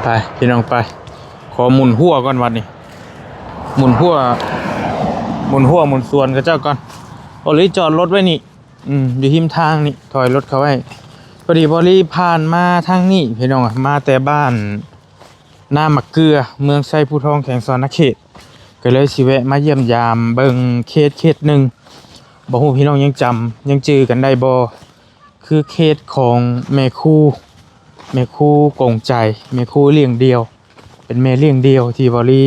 ໄປພີ່ນ້ອງໄປ ຂໍໝູນຮົ້ວກ່ອນບັດນີ້ ໝູນຮົ້ວ ໝູນຮົ້ວໝູນສວນເຂົາເຈົ້າກ່ອນ. ບໍ່ລີຈອດລົດໄວ້ນີ້ ອືມ ຢູ່ຮິມທາງນີ້ ຖອຍລົດເຂົ້າໄວ້. ພໍດີບໍ່ລີຜ່ານມາທາງນີ້ພີ່ນ້ອງ ມາແຕ່ບ້ານນາໝາກເກືອ ເມືອງໄຊພູທອງ ແຂວງສະຫວັນນະເຂດ ກໍເລີຍຊິແວະມາຢ້ຽມຢາມເບິ່ງເຄສເຄສໜຶ່ງ. ບໍ່ຮູ້ພີ່ນ້ອງຍັງຈຳ ຍັງຈື່ກັນໄດ້ບໍ່? ຄືເຄສຂອງແມ່ຄູ ແມ່ຄູກົງໃຈ ແມ່ຄູລ້ຽງດ່ຽວ ເປັນແມ່ລ້ຽງດ່ຽວທີ່ບໍ່ລີ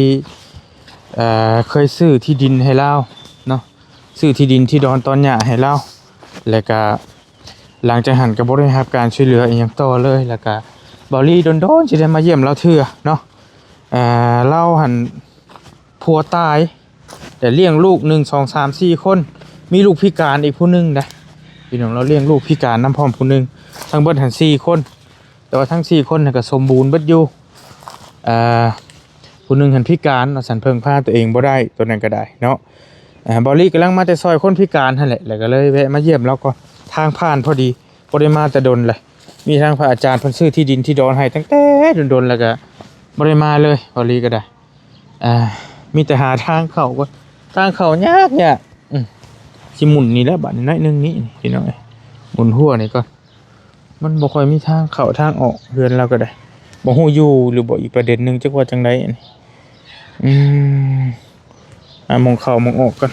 ເອີ ເຄີຍຊື້ທີ່ດິນໃຫ້ລາວເນາະ ຊື້ທີ່ດິນທີ່ດອນຕອນຫຍ້າໃຫ້ລາວ ແລ້ວກະຫຼັງຈາກຫັ້ນກໍບໍ່ໄດ້ຮັບການຊ່ວຍເຫຼືອອີ່ຫຍັງຕໍ່ເລີຍ. ແລ້ວກະບໍ່ລີດົນໆຊິໄດ້ມາຢ້ຽມລາວເທື່ອເນາະ. ເອີ ລາວຫັ້ນຜົວຕາຍ ແຕ່ລ້ຽງລູກ ໜຶ່ງ ສອງ ສາມ ສີ່ ຄົນ ມີລູກພິການອີກຜູ້ໜຶ່ງໄດ໋ ພີ່ນ້ອງ. ລາວລ້ຽງລູກພິການນຳພ້ອມຜູ້ໜຶ່ງ ທັງເບິດຫັ້ນສີ່ຄົນ ແຕ່ວ່າທັງສີ່ຄົນຫັ້ນກໍສົມບູນເບິດຢູ່. ເອີ ຜູ້ໜຶ່ງຫັ້ນພິການວ່າຊັ້ນ ເພິ່ງພາຕົວເອງບໍ່ໄດ້ ຕົວນັ້ນກໍໄດ້ເນາະ. ເອີ ບໍ່ລີກຳລັງມາແຕ່ຊ່ອຍຄົນພິການຫັ້ນແຫຼະ ແລ້ວກໍເລີຍແວະມາຢ້ຽມລາວກ່ອນ ທາງຜ່ານພໍດີ ບໍ່ໄດ້ມາແຕ່ດົນແຫຼະ. ມີທາງພະອາຈານເພິ່ນຊື້ທີ່ດິນທີ່ດອນໃຫ້ຕັ້ງແຕ່ດົນໆ ແລ້ວກໍບໍ່ໄດ້ມາເລີຍ ບໍ່ລີກໍໄດ້. ອ່າ ມີແຕ່ຫາທາງເຂົ້າກ່ອນ ທາງເຂົ້າຍາກໆ. ອືມ ຊິໝູນນີ້ແຫຼະ ບາດນີ້ໜ້ອຍໜຶ່ງນີ້ພີ່ນ້ອງເອີຍ ໝູນຮົ້ວນີ້ກ່ອນ. ມັນບໍ່ຄ່ອຍມີທາງເຂົ້າທາງອອກ ເຮືອນລາວກໍໄດ້ ບໍ່ຮູ້ຢູ່ຫຼືບໍ່ ອີກປະເດັນໜຶ່ງ ຈັກວ່າຈັ່ງໃດອັນນີ້. ອືມ ຫາໝ່ອງເຂົ້າໝ່ອງອອກກ່ອນ.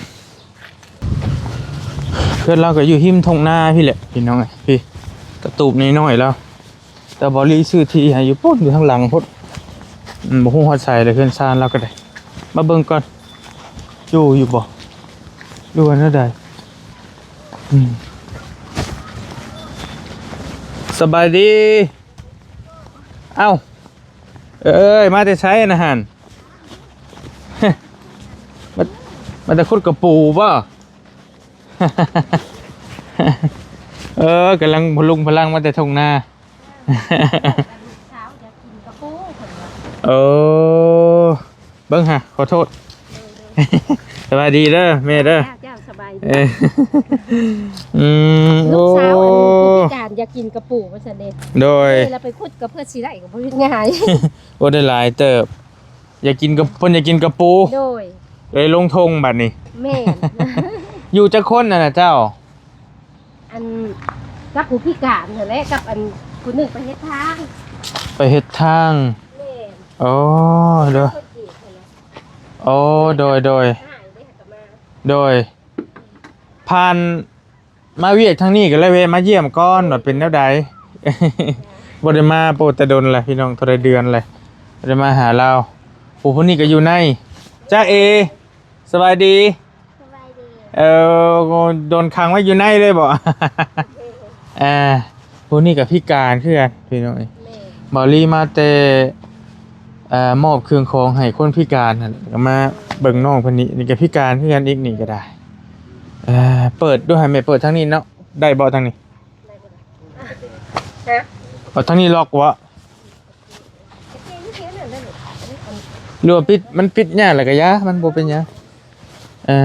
ເຮືອນລາວກໍຢູ່ຮິມທົ່ງນາພີ້ແຫຼະພີ່ນ້ອງເອີຍ ພີ້ ກະຕູບນ້ອຍໆລາວ. ແຕ່ບໍ່ລີຊື້ທີ່ໃຫ້ຢູ່ພຸ້ນ ຢູ່ທາງຫຼັງພຸ້ນ. ອືມ ບໍ່ຮູ້ຮອດໃສແລ້ວ ເຮືອນຊານລາວກໍໄດ້. ມາເບິ່ງກ່ອນ ຢູ່ຢູ່ບໍ່ ຫຼືວ່າແນວໃດ? ອືມ ສະບາຍດີ. ເອົ້າ ເອີຍ ມາແຕ່ໃສນະຫັ້ນ? ມາ ມາແຕ່ຂຸດກະປູບໍ່? ເອີ ກຳລັງພະລຸງພະລັງມາແຕ່ທົ່ງນາ. ເອີ ເບິ່ງຫາ ຂໍໂທດ. ສະບາຍດີເດີແມ່ເດີ. ເຈົ້າ ສະບາຍດີ. ເອີ ອືມ ລູກສາວອັນຜູ້ພິການຢາກກິນກະປູວ່າຊັ້ນເດ. ໂດຍ ແລ້ວໄປຂຸດກໍເພື່ອຊິໄດ້ ກໍບໍ່ເຮັດງ່າຍ. ໂອ້ ໄດ້ຫຼາຍເຕີບ. ຢາກກິນກະ ເພິ່ນຢາກກິນກະປູ. ໂດຍ ເລີຍລົງທົ່ງບັດນີ້. ແມ່ນ. ຢູ່ຈັກຄົນຫັ້ນນະເຈົ້າ? ອັນ ກັບຜູ້ພິການຫັ້ນແຫຼະ ກັບອັນຜູ້ໜຶ່ງໄປເຮັດທາງ ໄປເຮັດທາງ. ແມ່ນ. ອໍ ໂດຍ. ອໍ ໂດຍ ໂດຍ ໂດຍ. ຜ່ານມາວຽກທາງນີ້ກໍເລີຍແວະມາຢ້ຽມກ່ອນວ່າເປັນແນວໃດ. ບໍ່ໄດ້ມາ ໂອ້ ແຕ່ດົນແຫຼະພີ່ນ້ອງ ເທົ່າໃດເດືອນແຫຼະ ບໍ່ໄດ້ມາຫາລາວ. ໂອ້ ຜູ້ນີ້ກໍຢູ່ໃນ ຈ້າເອ ສະບາຍດີ. ສະບາຍດີ. ເອີ ໂດນຂັງໄວ້ຢູ່ໃນເລີຍບໍ? ເອີ ຜູ້ນີ້ກໍພິການຄືກັນພີ່ນ້ອງເອີຍ. ແມ່ນ. ບ່າວລີມາແຕ່ ເອີ ມອບເຄື່ອງຂອງໃຫ້ຄົນພິການຫັ້ນ ກໍມາເບິ່ງນ້ອງເພິ່ນນີ້ ນີ້ກໍພິການຄືກັນອີກ ນີ້ກໍໄດ້. ເອີ ເປີດດູໃຫ້ແມ່ ເປີດທາງນີ້ເນາະ ໄດ້ບໍ່ທາງນີ້? ຮະ? ເອົາທາງນີ້ລັອກບໍ່? ຫຼືວ່າປິດ ມັນປິດຍາກແລ້ວກໍຢ່າ ມັນບໍ່ເປັນຫຍັງ. ເອີ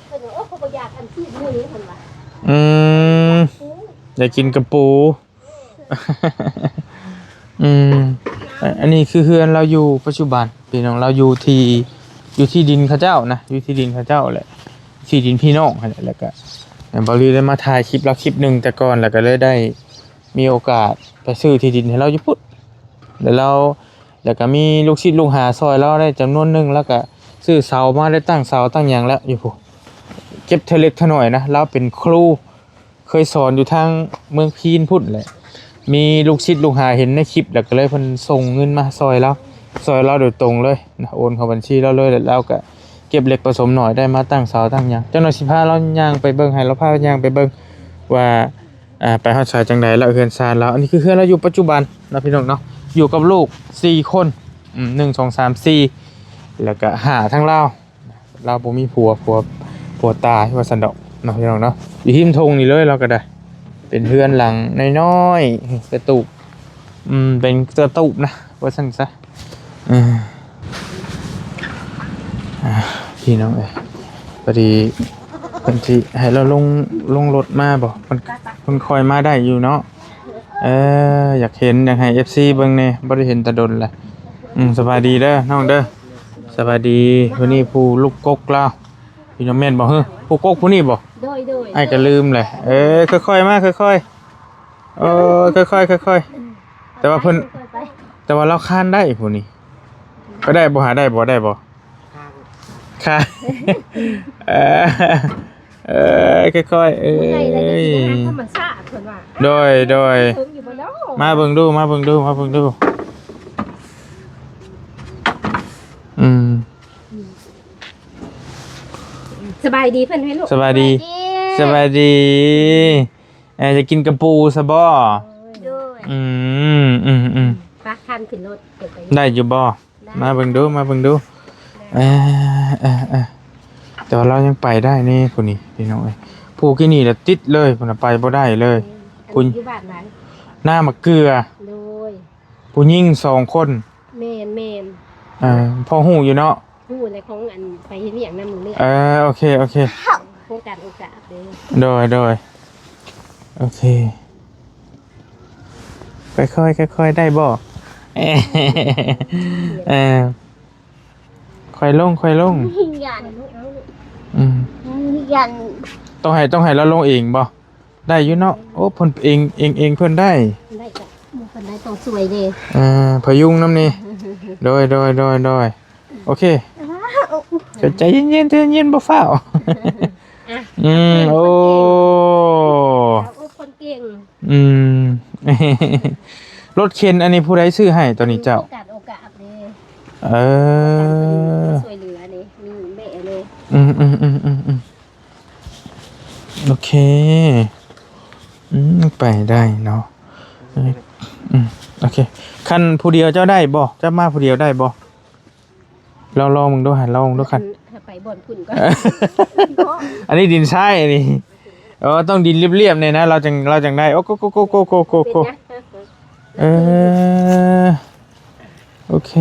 ເພິ່ນວ່າ ໂອ້ ເຂົາບໍ່ຢາກອັນຊີ້ນມື້ນີ້ ເພິ່ນວ່າ. ອືມ ຢາກກິນກະປູ. ອືມ ອັນນີ້ຄືເຮືອນລາວຢູ່ປັດຈຸບັນ ພີ່ນ້ອງ. ລາວຢູ່ທີ່ ຢູ່ທີ່ດິນເຂົາເຈົ້ານະ ຢູ່ທີ່ດິນເຂົາເຈົ້າແຫຼະ ທີ່ດິນພີ່ນ້ອງຫັ້ນແຫຼະ. ແລ້ວກໍບ່າວລີໄດ້ມາຖ່າຍຄລິບລາວຄລິບໜຶ່ງແຕ່ກ່ອນ ແລ້ວກໍເລີຍໄດ້ ມີໂອກາດໄປຊື້ທີ່ດິນໃຫ້ລາວຢູ່ພຸ້ນ ແລ້ວລາວ ແລ້ວກໍມີລູກສິດລູກຫາຊ່ອຍລາວໄດ້ຈຳນວນໜຶ່ງ ລາວກໍຊື້ເສົາມາ ໄດ້ຕັ້ງເສົາຕັ້ງຫຍັງແລ້ວຢູ່ພຸ້ນ. ເກັບເທື່ອເລັກເທື່ອໜ້ອຍນະ ລາວເປັນຄູ ເຄີຍສອນຢູ່ທາງເມືອງພີນພຸ້ນແຫຼະ. ມີລູກສິດລູກຫາເຫັນໃນຄລິບ ແລ້ວກໍເລີຍເພິ່ນສົ່ງເງິນມາຊ່ອຍລາວ ຊ່ອຍລາວໂດຍຕົງເລີຍນະ ໂອນເຂົ້າບັນຊີລາວເລີຍ. ແລ້ວລາວກໍເກັບເລັກປະສົມໜ້ອຍ ໄດ້ມາຕັ້ງເສົາຕັ້ງຫຍັງ. ຈັກໜ້ອຍຊິພາລາວຍ່າງໄປເບິ່ງ ໃຫ້ລາວພາຍ່າງໄປເບິ່ງວ່າ ອ່າ ໄປຮອດສາຍຈັ່ງໃດລະ ເຮືອນຊານລາວ. ອັນນີ້ຄືເຮືອນລາວຢູ່ປັດຈຸບັນເນາະ ພີ່ນ້ອງເນາະ ຢູ່ກັບລູກສີ່ຄົນ ອືມ ໜຶ່ງ ສອງ ສາມ ສີ່ ແລ້ວກະຫ້າທາງລາວ. ລາວບໍ່ມີຜົວ ຜົວ ຜົວຕາຍວ່າຊັ້ນດອກເນາະ ພີ່ນ້ອງເນາະ. ຢູ່ຮິມທົ່ງນີ້ເລີຍລາວກໍໄດ້ ເປັນເຮືອນຫຼັງນ້ອຍໆ ກະຕູບ ອືມ ເປັນກະຕູບນະ ວ່າຊັ້ນຊະ. ເອີ ອ່າ ພີ່ນ້ອງເອີຍ ພໍດີເພິ່ນຊິໃຫ້ລາວລົງ ລົງລົດມາບໍ? ເພິ່ນ ເພິ່ນຄ່ອຍມາໄດ້ຢູ່ເນາະ. ເອີ ຢາກເຫັນ ຢາກໃຫ້ເອັຟຊີເບິ່ງແດ່ ບໍ່ໄດ້ເຫັນແຕ່ດົນແລ້ວ. ອືມ ສະບາຍດີເດີນ້ອງເດີ ສະບາຍດີ. ຜູ້ນີ້ຜູ້ລູກກົກລາວ ພີ່ນ້ອງແມ່ນບໍ່? ເຮີ ຜູ້ກົກຜູ້ນີ້ບໍ່? ໂດຍ ໂດຍ ອ້າຍກໍລືມແຫຼະ. ເອີ ຄ່ອຍໆມາ ຄ່ອຍໆ ເອີ ຄ່ອຍໆ ຄ່ອຍໆ. ແຕ່ວ່າເພິ່ນ ຄ່ອຍໆໄປ ແຕ່ວ່າລາວຄານໄດ້ຜູ້ນີ້ ກໍໄດ້ບໍ່ຫາ? ໄດ້ບໍ່? ໄດ້ບໍ່? ຄ່າ ເອີ ເອີ ຄ່ອຍໆ ເອີ ເມື່ອຍແລ້ວກໍຊິໄດ້ຫາທຳມະຊາດເພິ່ນວ່າ. ໂດຍ ໂດຍ ເຖິງຢູ່ບໍ່ເນາະ? ມາເບິ່ງດູ ມາເບິ່ງດູ ມາເບິ່ງດູ. ອືມ ສະບາຍດີເພິ່ນແມ່ລູກ. ສະບາຍດີ ສະບາຍດີ ສະບາຍດີ. ເອີ ຈະກິນກະປູຊະບໍ່? ໂດຍ ອືມ ອືມ ອືມ ໄປ ຄານຂຶ້ນລົດ ໄດ້ຢູ່ບໍ່? ໄດ້ ມາເບິ່ງດູ ມາເບິ່ງດູ. ເອີ ເອີ ເອີ ແຕ່ວ່າລາວຍັງໄປໄດ້ນີ້ ຜູ້ນີ້ພີ່ນ້ອງເອີຍ. ຜູ້ກີ້ນີ້ລະຕິດເລີຍ ຜູ້ນັ້ນໄປບໍ່ໄດ້ເລີຍ. ອືມ ຜູ້ ອັນນີ້ຢູ່ບ້ານໃດ? ນາມະເກືອ. ໂດຍ ຜູ້ຍິງສອງຄົນ. ແມ່ນໆ ເອີ ພໍຮູ້ຢູ່ເນາະ. ຮູ້ແຫຼະ ຂອງອັນໄປເຮັດວຽກນຳມື້ນີ້. ເອີ ໂອເຄ ໂອເຄ ໂຄງການໂອກາດເດີ. ໂດຍ ໂດຍ ໂອເຄ. ຄ່ອຍໆ ຄ່ອຍໆ ໄດ້ບໍ່? ເອີ ຄ່ອຍລົງ ຄ່ອຍລົງ. ຢ້ານ ອືມ ຢ້ານ ຕ້ອງໃຫ້ ຕ້ອງໃຫ້ລາວລົງເອງບໍ່? ໄດ້ຢູ່ເນາະ. ໂອ້ ເພິ່ນເອງ ເອງ ເອງເພິ່ນໄດ້ ໄດ້ ກໍເພິ່ນໄດ້ຕ້ອງຊ່ວຍເດ້. ເອີ ພະຍຸງນຳນີ້. ໂດຍ ໂດຍ ໂດຍ ໂດຍ. ໂອເຄ ເຈົ້າໃຈເຢັນໆ ໃຈເຢັນ ບໍ່ຟ້າວ. ອ່ະ ອືມ ໂອ້ ຄົນເກັ່ງ ອືມ ລົດເຂັນອັນນີ້ຜູ້ໃດຊື້ໃຫ້ໂຕນີ້ເຈົ້າ? ໂອກາດ ໂອກາດເດ້. ເອີ ຊ່ວຍເຫຼືອນີ້ ມີແມ່ເດ້. ອືມ ອືມ ອືມ ອືມ ອືມ ໂອເຄ ອືມ ໄປໄດ້ເນາະ. ອືມ ອືມ ໂອເຄ. ຄັນຜູ້ດຽວເຈົ້າໄດ້ບໍ່? ເຈົ້າມາຜູ້ດຽວໄດ້ບໍ່? ລອງ ລອງເບິ່ງດູ ໃຫ້ລອງເບິ່ງດູຄັນ ໃຫ້ໄປບ່ອນພຸ້ນກ່ອນ. ອັນນີ້ດິນຊາຍ ອັນນີ້ ເອີ ຕ້ອງດິນລຽບໆ ແນ່ນະ ລາວຈັ່ງ ລາວຈັ່ງໄດ້. ໂອ້ ໂກ ໂກ ເປັນຫຍັງ? ເອີ ໂອເຄ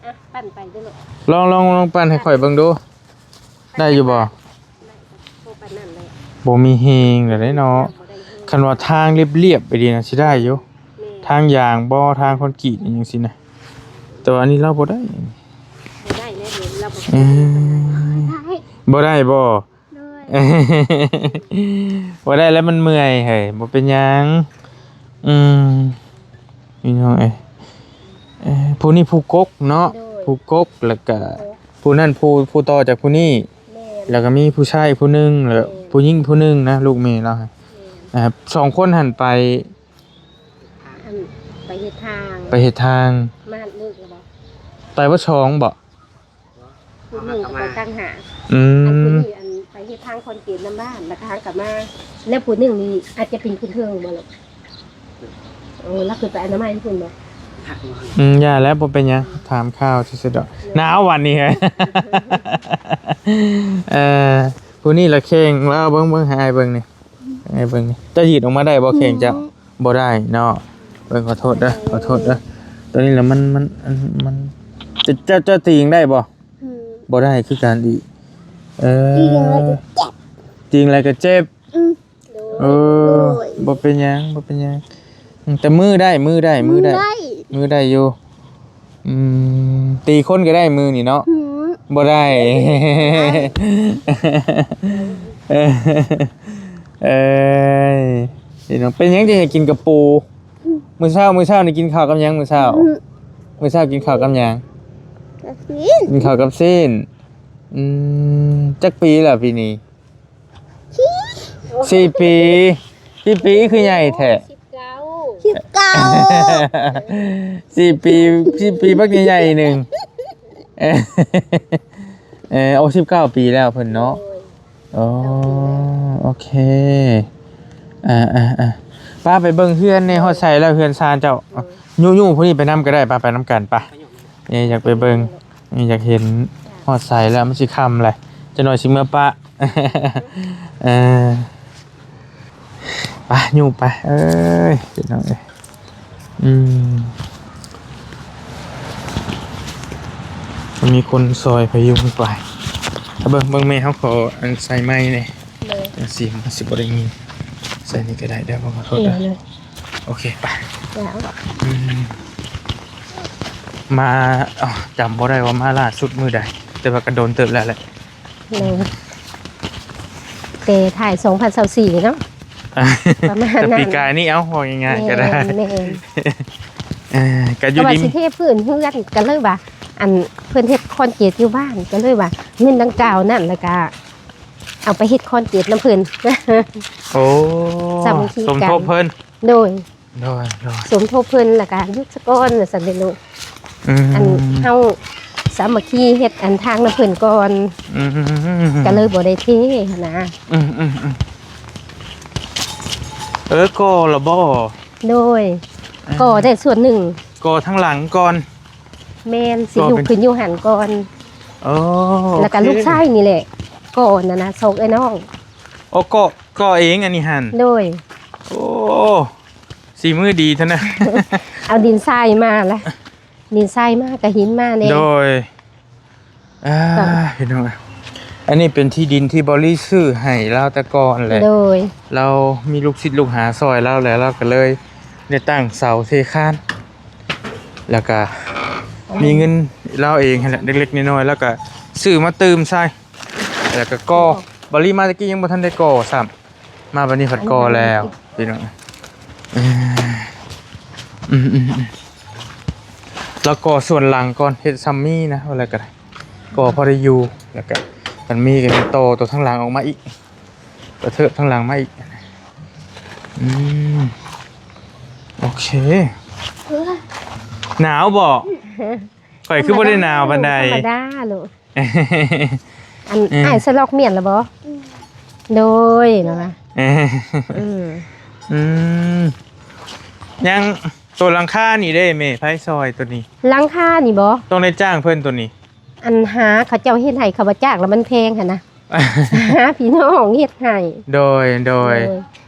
ອ່ະ ປັ່ນໄປເດີລູກ. ລອງ ລອງ ລອງປັ່ນໃຫ້ຂ້ອຍເບິ່ງດູ ໄດ້ຢູ່ບໍ່? ບໍ່ປານນັ້ນແຫຼະ ບໍ່ມີແຮງແລ້ວເດ້ເນາະ. ບໍ່ໄດ້ແຮງ ຄັນວ່າທາງລຽບໆ ໄປດີນະ ຊິໄດ້ຢູ່. ແມ່ນ ທາງຢາງບໍ່ ທາງຄອນກຣີດອີ່ຫຍັງຊີ້ນະ. ແຕ່ວ່າອັນນີ້ລາວບໍ່ໄດ້ ບໍ່ໄດ້ແລ້ວ ເອີ ບໍ່ໄດ້ບໍ່? ໂດຍ ບໍ່ໄດ້ແລ້ວ ມັນເມື່ອຍເຮີ້ຍ. ບໍ່ເປັນຫຍັງ ອືມ ພີ່ນ້ອງເອີຍ. ເອີ ຜູ້ນີ້ຜູ້ກົກເນາະ. ໂດຍ ຜູ້ກົກ ແລ້ວກະ ຜູ້ນັ້ນ ຜູ້ ຜູ້ຕໍ່ຈາກຜູ້ນີ້. ແມ່ນ ແລ້ວກໍມີຜູ້ຊາຍຜູ້ໜຶ່ງ ແລ້ວ ແມ່ນ ຜູ້ຍິງຜູ້ໜຶ່ງນະ ລູກແມ່ລາວ. ແມ່ນ ອ່າ ສອງຄົນຫັ້ນໄປ ອັນ ໄປເຮັດທາງ ໄປເຮັດທາງ. ມາເລີກແລ້ວບໍ່? ໄປເບິດສອງບໍ່? ຜູ້ໜຶ່ງກໍໄປຕ່າງຫາກ. ອືມ ອັນຜູ້ນີ້ ອັນໄປເຮັດທາງຄອນກຣີດນຳບ້ານ ແລ້ວກໍຫາກັບມາ. ແລ້ວຜູ້ໜຶ່ງນີ້ອາດຈະເປັນຜູ້ເທິງບໍ່ລູກ? ໂອ້ ລາວຂຶ້ນໄປອະນາໄມພຸ້ນບໍ່? ອືມ ຢ່າແລ້ວ ບໍ່ເປັນຫຍັງ ຖາມຂ່າວຊື່ໆດອກ. ໜາວວັນນີ້ເຮີ້ຍ. ເອີ ຜູ້ນີ້ລະແຂ່ງລາວ. ເບິ່ງ ເບິ່ງ ໃຫ້ອ້າຍເບິ່ງນີ້ ໃຫ້ເບິ່ງນີ້. ເຈົ້າຢືດອອກມາໄດ້ບໍ່ແຂ່ງເຈົ້າ? ບໍ່ໄດ້ເນາະ. ເບິ່ງ ຂໍໂທດເດີ ຂໍໂທດເດີ. ໂຕນີ້ລະມັນ ມັນ ມັນ ເຈົ້າ ເຈົ້າຕີງໄດ້ບໍ່? ອືມ ບໍ່ໄດ້ຄືກັນອີກ. ເອີ ຕີງແລ້ວກໍເຈັບ ຕີງແລ້ວກໍເຈັບ. ອືມ ເອີ ໂດຍ ບໍ່ເປັນຫຍັງ ບໍ່ເປັນຫຍັງ. ອືມ ແຕ່ມືໄດ້ ມືໄດ້ ມືໄດ້ ມືໄດ້ ມືໄດ້ຢູ່. ອືມ ຕີຄົນກໍໄດ້ມືນີ້ເນາະ. ອືມ ບໍ່ໄດ້. ເອີຍ ເປັນຫຍັງຈຶ່ງຢາກກິນກະປູ? ອືມ ມື້ເຊົ້າ ມື້ເຊົ້ານີ້ກິນເຂົ້າກັບຫຍັງ? ມື້ເຊົ້າ ອືມ ມື້ເຊົ້າກິນເຂົ້າກັບຫຍັງ? ກັບຊີ້ນ ກິນເຂົ້າກັບຊີ້ນ. ອືມ ຈັກປີແລ້ວປີນີ້? ສີ່ ສີ່ປີ. ສີ່ປີຄືໃຫຍ່ແທ້. ສິບເກົ້າ ສິບເກົ້າ ສີ່ປີ ສີ່ປີບັກໃຫຍ່ໆໜຶ່ງ. ເອີ ໂອ້ ສິບເກົ້າປີແລ້ວເພິ່ນເນາະ. ໂດຍ ໂອ້ ໂອເຄ ອ່າໆໆ ປ້າໄປເບິ່ງເຮືອນແດ່. ຮອດໃສແລ້ວເຮືອນຊານເຈົ້າ? ໂດຍ ຍູ້ໆ ຜູ້ນີ້ໄປນຳກໍໄດ້ ປ້າໄປນຳກັນ ໄປ. ເອີ ຢາກໄປເບິ່ງ ນີ້ຢາກເຫັນຮອດໃສແລ້ວ ມັນຊິຄ່ຳແຫຼະ ຈັກໜ່ອຍຊິເມືອປະ. ເອີ ໄປ ຍູ້ໄປ ເອີຍ ພີ່ນ້ອງເອີຍ. ອືມ ມີຄົນຊ່ອຍພະຍຸງໄປ. ເບິ່ງ ເບິ່ງແມ່ ເຮົາຂໍອັນໃສ່ໄມແດ່. ໂດຍ ຈັ່ງຊີ້ມັນຊິບໍ່ໄດ້ຍິນ. ໃສ່ນີ້ກໍໄດ້ເດີ ຂໍໂທດເດີ. ເອີ ໂດຍ. ໂອເຄ ໄປ. ແລ້ວ ອືມ ມາ ເອົ້າ ຈຳບໍ່ໄດ້ວ່າມາລ່າສຸດມື້ໃດ ແຕ່ວ່າກໍດົນເຕີບແລ້ວແຫຼະ. ໂດຍ ແຕ່ທ້າຍສອງພັນຊາວສີ່ເນາະ ປະມານນັ້ນ ແຕ່ປີກາຍນີ້ ເອົ້າ ເວົ້າງ່າຍໆກໍໄດ້. ແມ່ນ ແມ່ນ ເອີ ກໍຢູ່ ແຕ່ວ່າດິນ ຊິເທພື້ນເຮືອນ ກໍເລີຍວ່າ ອັນ ເພິ່ນເຮັດຄອນກຣີດຢູ່ບ້ານ ກໍເລີຍວ່າເງິນດັ່ງກ່າວນັ້ນ ແລ້ວກໍເອົາໄປເຮັດຄອນກຣີດນຳເພິ່ນ. ໂອ້ ສາມັກຄີກັນ ສົມທົບເພິ່ນ. ໂດຍ ໂດຍ ໂດຍ ສົມທົບເພິ່ນ ແລ້ວກະຢຸດສະກ່ອນວ່າຊັ້ນເດ້ລູກ. ອືມ ອັນເຮົາສາມັກຄີເຮັດອັນທາງນຳເພິ່ນກ່ອນ. ອືມ ກະເລີຍບໍ່ໄດ້ເທຫັ້ນນະ. ອືມໆໆ ເອີ ກໍ່ລະບໍ່? ໂດຍ ອ່າ ກໍ່ໄດ້ສ່ວນໜຶ່ງ ກໍ່ທາງຫຼັງກ່ອນ. ແມ່ນ ຊິລຸກຂຶ້ນຢູ່ຫັ້ນກ່ອນ. ໂອ້ ແລ້ວກະ ໂອເຄ ລູກຊາຍນີ້ແຫຼະ ກໍ່ນັ້ນນະ ສອງເອື້ອຍນ້ອງ. ໂອ້ ກໍ່ ກໍ່ເອງອັນນີ້ຫັ້ນ? ໂດຍ ໂອ້ ສີມືດີເທົ່ານັ້ນ ເອົາດິນຊາຍມາລະ ດິນຊາຍມາກະຫີນມາແດ່. ໂດຍ ອ່າ ພີ່ນ້ອງ ອັນນີ້ເປັນທີ່ດິນທີ່ເບົາລີຊື້ໃຫ້ລາວແຕ່ກ່ອນແຫຼະ. ໂດຍ ລາວມີລູກສິດລູກຫາຊ່ອຍລາວແຫຼະ ລາວກໍເລີຍໄດ້ຕັ້ງເສົາເທຄານ ແລ້ວກະມີເງິນລາວເອງຫັ້ນແຫຼະ ເລັກໆນ້ອຍໆ ແລ້ວກະຊື້ມາຕື່ມໃສ່ ແລ້ວກະກໍ່. ເບົາລີມາແຕ່ກີ້ຍັງບໍ່ທັນໄດ້ກໍ່ຊ້ຳ ມາບັດນີ້ພັດກໍ່ແລ້ວ ພີ່ນ້ອງ. ເອີ ອືມໆໆ ລາວກໍ່ສ່ວນຫຼັງກ່ອນ ເຮັດຊ່ຳມີນະ ວ່າແລ້ວກໍໄດ້ ກໍ່ພໍໄດ້ຢູ່ ແລ້ວກໍຄັນມີກໍມີຕໍ່ຕົວທາງຫຼັງອອກມາອີກ ກະເທີບທາງຫຼັງມາອີກ. ອືມ ໂອເຄ. ເອີ ໜາວບໍ່? ຂ້ອຍຄືບໍ່ໄດ້ໜາວປານໃດ. ທຳມະດາລູກ. ອັນ ເອີ ອ້າຍສະລັອກມ້ຽນລະບໍ່? ອືມ ໂດຍ ລະວ່າ ເອີ ອືມ ອືມ ຍັງ ໂຕຫຼັງຄານີ້ເດ້ແມ່ ໃຜຊ່ອຍໂຕນີ້? ຫຼັງຄານີ້ບໍ່? ຕ້ອງໄດ້ຈ້າງເພິ່ນໂຕນີ້. ອັນຫາເຂົາເຈົ້າເຮັດໃຫ້ ເຂົາວ່າຈ້າງລະມັນແພງຫັ້ນນະ ຫາພີ່ນ້ອງເຮັດໃຫ້. ໂດຍ ໂດຍ ໂດຍ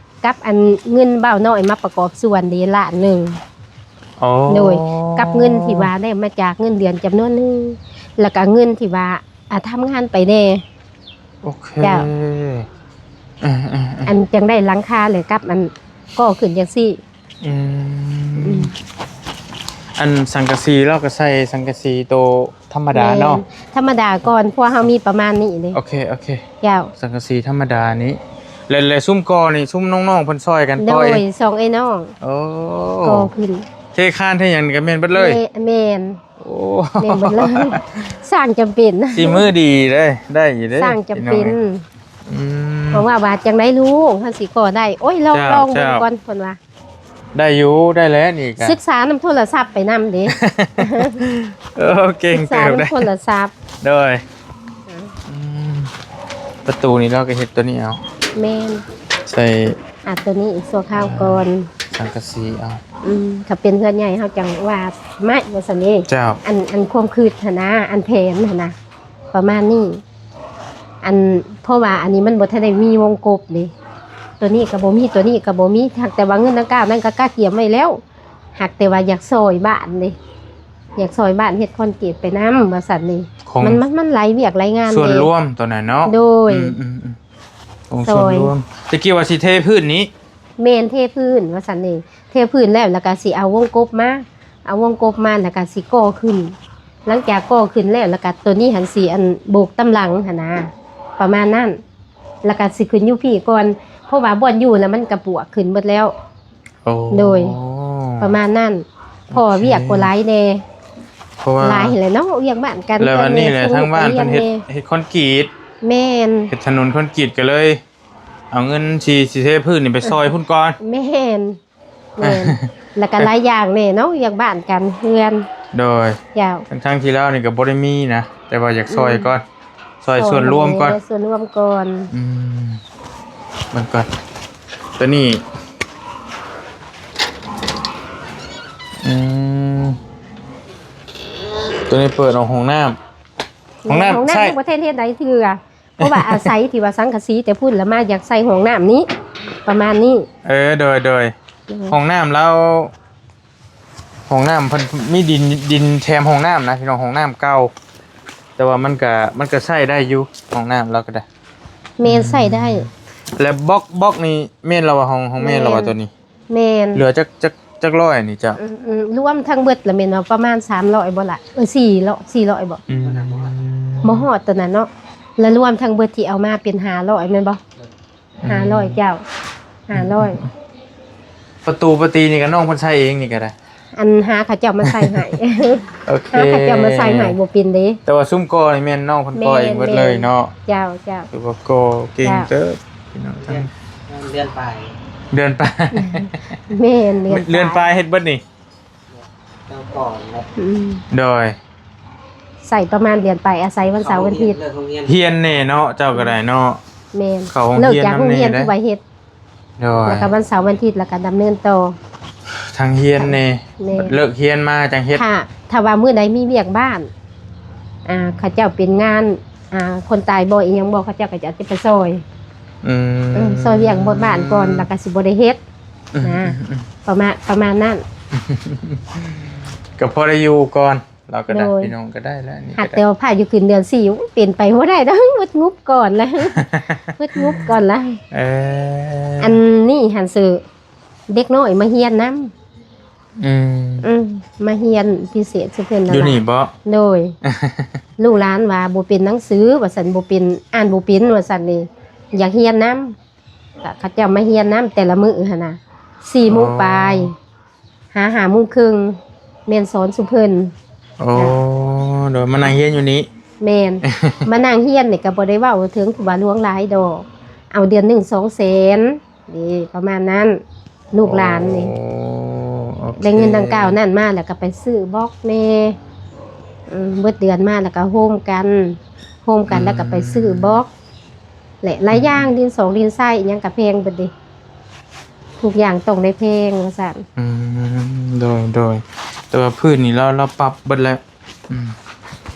ກັບອັນເງິນບ່າວນ້ອຍມາປະກອບສ່ວນເດ້ລ້ານໜຶ່ງ. ໂອ້ ໂດຍ ກັບເງິນທີ່ວ່າໄດ້ມາຈາກເງິນເດືອນຈຳນວນໜຶ່ງ ແລ້ວກະເງິນທີ່ວ່າ ອາ ທຳງານໄປແດ່. ໂອເຄ ເຈົ້າ ເອີໆໆ ອັນຈັ່ງໄດ້ຫຼັງຄາແຫຼະ ກັບອັນກໍ່ຂຶ້ນຈັ່ງຊີ້. ອືມ ອືມ ອັນສັງກະສີ ລາວກໍໃສ່ສັງກະສີໂຕທຳມະດາເນາະ. ແມ່ນ ທຳມະດາກ່ອນ ເພາະເຮົາມີປະມານນີ້ເດ້. ໂອເຄ ໂອເຄ ເຈົ້າ ສັງກະສີທຳມະດານີ້. ແລະ ແລະ ຊຸມກໍ່ນີ້ ຊຸມນ້ອງໆເພິ່ນຊ່ອຍກັນກໍ່ເອງ? ໂດຍ ສອງເອື້ອຍນ້ອງ. ໂອ້ ກໍ່ຂຶ້ນ ເທຄານເທຫຍັງນີ້ກໍແມ່ນເບິດເລີຍ? ແມ່ນ ແມ່ນ ໂອ້ ແມ່ນເບິດເລີຍ ຊ່າງຈຳເປັນ. ສີມືດີເດ້ ໄດ້ຢູ່ເດ້ ຊ່າງຈຳເປັນ ພີ່ນ້ອງເອີຍ. ອືມ ເພາະວ່າ ວ່າຈັ່ງໃດລູກ ເຮົາຊິກໍ່ໄດ້. ໂອ້ຍ ລອງ ເຈົ້າ ລອງເບິ່ງ ເຈົ້າ ກ່ອນ ເພິ່ນວ່າ. ໄດ້ຢູ່ ໄດ້ແລ້ວນີ້ກະ ສຶກສານຳໂທລະສັບໄປນຳເດ້. ເອີ ເກັ່ງເຕີບເດ້ ສຶກສານຳໂທລະສັບ. ໂດຍ ອືມ ອືມ ປະຕູນີ້ເຮົາກໍເຮັດໂຕນີ້ເອົາ. ແມ່ນ ໃສ່ ອາ ໂຕນີ້ອີກຊົ່ວຄາວກ່ອນ ສັງກະສີເອົາ. ອືມ ຖ້າເປັນເຮືອນໃຫຍ່ເຮົາຈັ່ງວ່າໄມ້ວ່າຊັ້ນເດ້. ເຈົ້າ ອັນ ອັນຄວາມຄິດຫັ້ນນະ ອັນແຜນຫັ້ນນະ ປະມານນີ້. ອັນ ເພາະວ່າອັນນີ້ມັນບໍ່ທັນໄດ້ມີວົງກົບເດ້ ໂຕນີ້ກໍບໍ່ມີ ໂຕນີ້ກໍບໍ່ມີ ຫາກແຕ່ວ່າເງິນດັ່ງກ່າວນັ້ນກໍກະກຽມໄວ້ແລ້ວ ຫາກແຕ່ວ່າຢາກຊ່ອຍບ້ານເດ້ ຢາກຊ່ອຍບ້ານເຮັດຄອນກຣີດໄປນຳວ່າຊັ້ນນີ້. ຂອງ ມັນ ມັນ ມັນຫຼາຍວຽກຫຼາຍງານ ສ່ວນລວມໂຕນັ້ນເນາະ. ໂດຍ ອືມໆໆ ຂອງສ່ວນລວມ. ຕະກີ້ວ່າຊິເທພື້ນນີ້? ແມ່ນ ເທພື້ນວ່າຊັ້ນນີ້ ເທພື້ນແລ້ວ ແລ້ວກໍຊິເອົາວົງກົບມາ ເອົາວົງກົບມາ ແລ້ວກໍຊິກໍ່ຂຶ້ນ. ຫຼັງຈາກກໍ່ຂຶ້ນແລ້ວ ແລ້ວກໍໂຕນີ້ຫັ້ນຊິ ອັນ ໂບກຕາມຫຼັງຫັ້ນນະ ປະມານນັ້ນ. ແລ້ວກໍຊິຂຶ້ນຢູ່ພີ້ກ່ອນ ເພາະວ່າບ່ອນຢູ່ນະມັນກະປວກຂຶ້ນເບິດແລ້ວ. ໂອ້ ໂດຍ ປະມານນັ້ນ. ໂອເຄ ເພາະວ່າວຽກກໍຫຼາຍແດ່ ເພາະວ່າຫຼາຍແຫຼະເນາະ ວຽກບ້ານການເຮືອນແດ່ ແລ້ວອັນນີ້ແຫຼະ ທາງບ້ານເພິ່ນເຮັດ ເຮັດຄອນກຣີດ. ແມ່ນ ເຮັດຖະໜົນຄອນກຣີດ ກໍເລີຍເອົາເງິນທີ່ຊິເທພື້ນນີ້ໄປຊ່ອຍພຸ້ນກ່ອນ. ແມ່ນ ແມ່ນ ແລ້ວກໍຫຼາຍຢ່າງແດ່ເນາະ ວຽກບ້ານການເຮືອນ. ໂດຍ ເຈົ້າ ທັງໆທີ່ລາວນີ້ກໍບໍ່ໄດ້ມີນະ ແຕ່ວ່າຢາກຊ່ອຍກ່ອນ ອືມ ຊ່ອຍສ່ວນລວມກ່ອນ ຊ່ອຍສ່ວນລວມກ່ອນ. ອືມ ເບິ່ງກ່ອນ ໂຕນີ້ ອືມ ໂຕນີ້ເປີດອອກຫ້ອງນ້ຳ ຫ້ອງນ້ຳ ຫ້ອງນ້ຳ ໃຊ້ ຍັງບໍ່ທັນເຮັດໄດ້ເທື່ອ ເພາະວ່າອາໄສທີ່ວ່າສັງກະສີແຕ່ພຸ້ນລະມາຢາກໃສ່ຫ້ອງນ້ຳນີ້ ປະມານນີ້. ເອີ ໂດຍ ໂດຍ ໂດຍ ຫ້ອງນ້ຳລາວ ຫ້ອງນ້ຳເພິ່ນມີດິນ ດິນແຖມຫ້ອງນ້ຳນະພີ່ນ້ອງ ຫ້ອງນ້ຳເກົ່າ ແຕ່ວ່າມັນກະ ມັນກະໃຊ້ໄດ້ຢູ່ ຫ້ອງນ້ຳລາວກໍໄດ້. ແມ່ນ ອືມ ໃຊ້ໄດ້. ແລ້ວບລັອກ ບລັອກນີ້ແມ່ນລະວ່າ ຂອງ ຂອງແມ່ນລະວ່າ ແມ່ນ ໂຕນີ້? ແມ່ນ ເຫຼືອຈັກ ຈັກ ຈັກຮ້ອຍນີ້ເຈົ້າ? ອືມໆ ລວມທັງເບິດລະແມ່ນວ່າປະມານສາມຮ້ອຍບໍ່ລະ? ເອີ ສີ່ຮ້ອຍ ສີ່ຮ້ອຍບໍ່? ອືມ ບໍ່ຮອດຕົວນັ້ນເນາະ ລະລວມທັງເບິດທີ່ເອົາມາເປັນຫ້າຮ້ອຍແມ່ນບໍ່? ອືມ ຫ້າຮ້ອຍເຈົ້າ ຫ້າຮ້ອຍ ປະຕູປະຕີນີ້ກໍນ້ອງເພິ່ນໃສ່ເອງນີ້ກໍໄດ້ ອັນຫາເຂົາເຈົ້າມາໃສ່ໃຫ້ ໂອເຄ ຫາເຂົາເຈົ້າມາໃສ່ໃຫ້ບໍ່ເປັນເດ້ ແຕ່ວ່າຊຸມກໍ່ນີ້ແມ່ນນ້ອງເພິ່ນກໍ່ເອງເບິດເລີຍເນາະ ແມ່ນ ແມ່ນ ເຈົ້າ ເຈົ້າ ຖືວ່າກໍ່ເກັ່ງເຕີບ ເຈົ້າ ພີ່ນ້ອງ ເດືອນ ເດືອນປາຍ ເດືອນປາຍ ແມ່ນ ເດືອນປາຍ ເດືອນປາຍເຮັດເບິດນີ້ ເຈົ້າກ່ອນແຫຼະ ອືມ ໂດຍ ໃສ່ປະມານເດືອນປາຍ ອາໄສວັນເສົາວັນທິດ ເຂົ້າໂຮງຮຽນ ເລີກໂຮງຮຽນ ຮຽນແດ່ເນາະ ເຈົ້າກໍໄດ້ເນາະ ແມ່ນ ເຂົ້າໂຮງຮຽນນຳແດ່ ເລີກຈາກໂຮງຮຽນຄືວ່າເຮັດ ໂດຍ ແລ້ວກໍວັນເສົາວັນທິດ ແລ້ວກໍດຳເນີນຕໍ່ ທັງຮຽນແດ່ ແມ່ນ ເລີກຮຽນມາຈັ່ງເຮັດ ຖ້າ ຖ້າວ່າມື້ໃດມີວຽກບ້ານ ອ່າ ເຂົາເຈົ້າເປັນງານ ອ່າ ຄົນຕາຍບໍ່ອີ່ຫຍັງບໍ່ ເຂົາເຈົ້າກໍຈະໄປຊ່ອຍ ອືມ ເອີ ຊ່ອຍວຽກບ້ານກ່ອນ ແລ້ວກໍຊິບໍ່ໄດ້ເຮັດ ອືມ ນະ ອືມ ປະມານ ປະມານນັ້ນ ກໍພໍໄດ້ຢູ່ກ່ອນ ລາວກໍໄດ້ ໂດຍ ພີ່ນ້ອງກໍໄດ້ແລ້ວ ນີ້ຫາກແຕ່ວ່າພາຢູ່ຂຶ້ນເດືອນສີ່ ໂອ້ຍ ເປັນໄປບໍ່ໄດ້ດອກ ໝົດງົບກ່ອນລະ ໝົດງົບກ່ອນລະ ເອີ ອັນນີ້ຫັ້ນຊື່ ເດັກນ້ອຍມາຮຽນນຳ ອືມ ອືມ ມາຮຽນພິເສດຊຸເພິ່ນນັ້ນ ຢູ່ນີ້ບໍ່? ໂດຍ ລູກຫຼານວ່າບໍ່ເປັນໜັງສືວ່າຊັ້ນ ບໍ່ເປັນ ອ່ານບໍ່ເປັນວ່າຊັ້ນນີ້ ຢາກຮຽນນຳ ກະເຂົາເຈົ້າມາຮຽນນຳແຕ່ລະມື້ຫັ້ນນະ ສີ່ໂມງປາຍ ອໍ ຫາຫ້າໂມງເຄິ່ງ ແມ່ນສອນຊຸເພິ່ນ ໂອ້ ໂດຍ ມານັ່ງຮຽນຢູ່ນີ້ ແມ່ນ ມານັ່ງຮຽນນີ້ກໍບໍ່ໄດ້ເວົ້າເຖິງທີ່ວ່າຫຼວງຫຼາຍດອກ ເອົາເດືອນໜຶ່ງສອງແສນ ເດ້ ປະມານນັ້ນ ລູກຫຼານນີ້ ໂອ້ ໂອເຄ ໄດ້ເງິນດັ່ງກ່າວນັ້ນມາ ແລ້ວກໍໄປຊື້ບລັອກແດ່ ເອີ ເບິດເດືອນມາ ແລ້ວກໍໂຮມກັນ ໂຮມກັນ ອືມ ແລ້ວກໍໄປຊື້ບລັອກ ແລະ ຫຼາຍຢ່າງ ອືມ ດິນສອງດິນຊາຍ ອີ່ຫຍັງກໍແພງເບິດເດ້ ທຸກຢ່າງຕ້ອງໄດ້ແພງວ່າຊັ້ນ ອືມ ໂດຍ ໂດຍ ແຕ່ວ່າພື້ນນີ້ລາວ ລາວປັບເບິດແລ້ວ ອືມ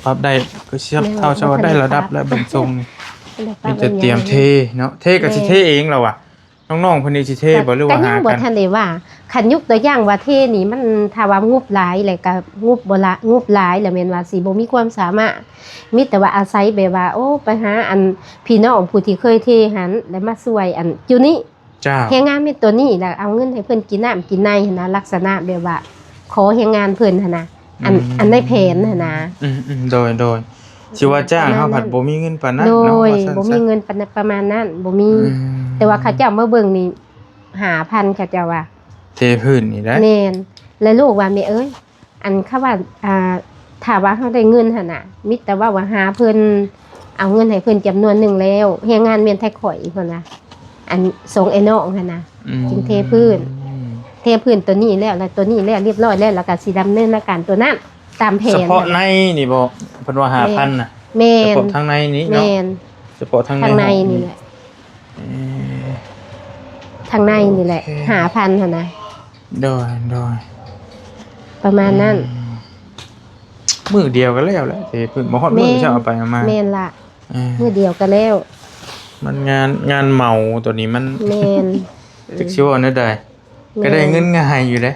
ປັບໄດ້ ຄືຊິເທົ່າ ແມ່ນ ຊະວ່າໄດ້ລະດັບແລ້ວ ເບິ່ງຊົງນີ້ ມີແຕ່ຕຽມເທເນາະ ເທກໍຊິເທເອງແລ້ວວ່າ ນ້ອງໆເພິ່ນນີ້ຊິເທບໍ່ ຫຼືວ່າຫາກັນ? ກໍຍັງບໍ່ທັນໄດ້ວ່າ ຄັນຍົກຕົວຢ່າງວ່າເທນີ້ ມັນ ຖ້າວ່າງົບຫຼາຍແລ້ວກໍງົບບໍ່ຫຼາຍ ງົບຫຼາຍແລ້ວແມ່ນວ່າຊິບໍ່ມີຄວາມສາມາດ ມີແຕ່ວ່າອາໄສແບບວ່າ ໂອ້ ໄປຫາອັນພີ່ນ້ອງຜູ້ທີ່ເຄີຍເທຫັ້ນ ແລ້ວມາຊ່ວຍອັນຈຸນີ້ ເຈົ້າ ແຮງງານແມ່ນຕົວນີ້ ແລ້ວເອົາເງິນໃຫ້ເພິ່ນກິນນ້ຳກິນໃນຫັ້ນນະ ລັກສະນະແບບວ່າຂໍແຮງງານເພິ່ນຫັ້ນນະ ອັນ ອືມ ອັນໃນແຜນຫັ້ນນະ ອືມໆ ໂດຍ ໂດຍ ຊິວ່າຈ້າງເຮົາພັດບໍ່ມີເງິນປານນັ້ນເນາະ ໂດຍ ວ່າຊັ້ນ ບໍ່ມີເງິນປານ ປະມານນັ້ນ ບໍ່ມີ ອືມ ແຕ່ວ່າເຂົາເຈົ້າມາເບິ່ງນີ້ ຫ້າພັນ ເຂົາເຈົ້າວ່າ ເທພື້ນນີ້ໄດ໋ ແມ່ນ ແລ້ວລູກວ່າ ແມ່ເອີຍ ອັນຄຳວ່າ ອ່າ ຖ້າວ່າເຮົາໄດ້ເງິນຫັ້ນນະ ມີແຕ່ເວົ້າວ່າຫາເພິ່ນ ເອົາເງິນໃຫ້ເພິ່ນຈຳນວນໜຶ່ງແລ້ວ ແຮງງານແມ່ນໄທຂ້ອຍ ເພິ່ນວ່າ ອັນສອງອ້າຍນ້ອງຫັ້ນນະ ອືມ ຈຶ່ງເທພື້ນ ເທພື້ນຕົວນີ້ແລ້ວ ແລ້ວຕົວນີ້ແລ້ວ ຮຽບຮ້ອຍແລ້ວ ແລ້ວກໍຊິດຳເນີນການຕົວນັ້ນຕາມແຜນ ສະເພາະໃນນີ້ບໍ່? ເພິ່ນວ່າຫ້າພັນນະ ແມ່ນ ສະເພາະທາງໃນນີ້ເນາະ ແມ່ນ ສະເພາະທາງໃນ ທາງໃນນີ້ແຫຼະ ເອີ ທາງໃນນີ້ແຫຼະ ໂອເຄ ຫ້າພັນຫັ້ນນະ ໂດຍ ໂດຍ ປະມານນັ້ນ ອືມ ມື້ດຽວກໍແລ້ວແຫຼະ ເທພື້ນ ບໍ່ຮອດມື້ ແມ່ນ ເຈົ້າເອົາໄປເອົາມາ ແມ່ນລະ ເອີ ມື້ດຽວກໍແລ້ວ ມັນງານ ງານເໝົາຕົວນີ້ມັນ ແມ່ນ ຈັກຊິເວົ້າແນວໃດ ແມ່ນ ກໍໄດ້ເງິນງ່າຍຢູ່ເດ້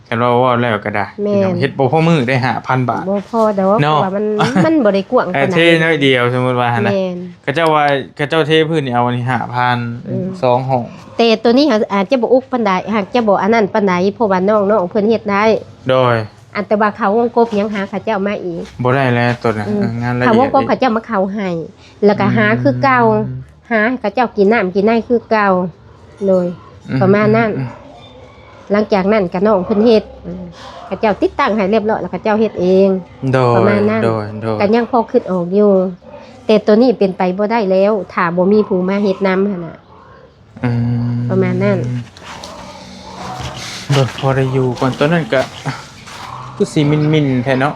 ຄັນວ່າເວົ້າແລ້ວກໍໄດ້ ແມ່ນ ພີ່ນ້ອງ ເຮັດບໍ່ພໍມື້ໄດ້ຫ້າພັນບາດ ບໍ່ພໍດອກ ເນາະ ເພາະວ່າມັນ ມັນບໍ່ໄດ້ກວ້າງ ເອີ ປານໃດ ເທໜ້ອຍດຽວ ສົມມຸດວ່າຫັ້ນນະ ແມ່ນ ເຂົາເຈົ້າວ່າ ເຂົາເຈົ້າເທພື້ນນີ້ເອົາອັນນີ້ຫ້າພັນ ອືມ ສອງຫ້ອງ ແຕ່ຕົວນີ້ຫາ ອາດຈະບໍ່ອຸກປານໃດ ຫາກຈະບໍ່ອັນນັ້ນປານໃດ ເພາະວ່ານ້ອງໆເພິ່ນເຮັດໄດ້ ໂດຍ ອັນແຕ່ວ່າເຂົ້າວົງກົບຫຍັງຫາເຂົາເຈົ້າມາອີກ ບໍ່ໄດ້ແລ້ວຕົວນັ້ນ ອືມ ເອີ ງານລະອຽດ ເຂົ້າວົງກົບເຂົາເຈົ້າມາເຂົ້າໃຫ້ ແລ້ວກໍຫາຄືເກົ່າ ອືມ ຫາໃຫ້ເຂົາເຈົ້າກິນນ້ຳກິນໃນຄືເກົ່າ ໂດຍ ອືມ ປະມານນັ້ນ ອືມ ຫຼັງຈາກນັ້ນກໍນ້ອງເພິ່ນເຮັດ ເຂົາເຈົ້າຕິດຕັ້ງໃຫ້ຮຽບຮ້ອຍ ແລ້ວເຂົາເຈົ້າເຮັດເອງ ໂດຍ ປະມານນັ້ນ ໂດຍ ໂດຍ ກໍຍັງພໍຄິດອອກຢູ່ ແຕ່ໂຕນີ້ເປັນໄປບໍ່ໄດ້ແລ້ວ ຖ້າບໍ່ມີຜູ້ມາເຮັດນຳຫັ້ນນະ ອືມ ປະມານນັ້ນ ໂດຍ ພໍໄດ້ຢູ່ກ່ອນ ຕອນນັ້ນກະຄືຊິມິນໆແທ້ເນາະ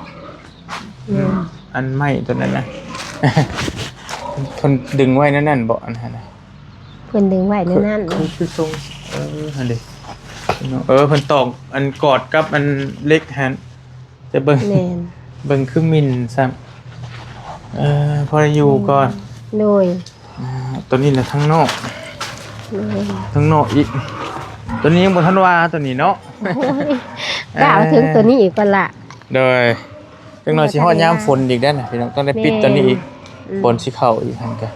ແມ່ນ ອັນໄມ້ຕົວນັ້ນນະ ເພິ່ນດຶງໄວ້ແນວນັ້ນບໍ ອັນຫັ້ນນະ ເພິ່ນດຶງໄວ້ແນວນັ້ນ ຄື ຄືຊົງ ເອີ ຫັ້ນເດ ເນາະ ເອີ ເພິ່ນຕອກອັນກອດກັບອັນເຫຼັກຫັ້ນ ຈະເບິ່ງ ແມ່ນ ເບິ່ງຄືມິນຊ້ຳ ເອີ ພໍໄດ້ຢູ່ກ່ອນ ໂດຍ ອ່າ ຕົວນີ້ນະທາງນອກ ໂດຍ ທາງນອກອີກ ຕົວນີ້ຍັງບໍ່ທັນວ່າຕົວນີ້ເນາະ ໂອ້ຍ ກ້າວເຖິງຕົວນີ້ອີກກ່ອນລະ ໂດຍ ຈັກໜ່ອຍຊິຮອດຍາມຝົນອີກເດ້ນະ ພີ່ນ້ອງ ຕ້ອງໄດ້ປິດຕົວນີ້ອີກ ແມ່ນ ອືມ ຝົນຊິເຂົ້າອີກຫັ້ນກະ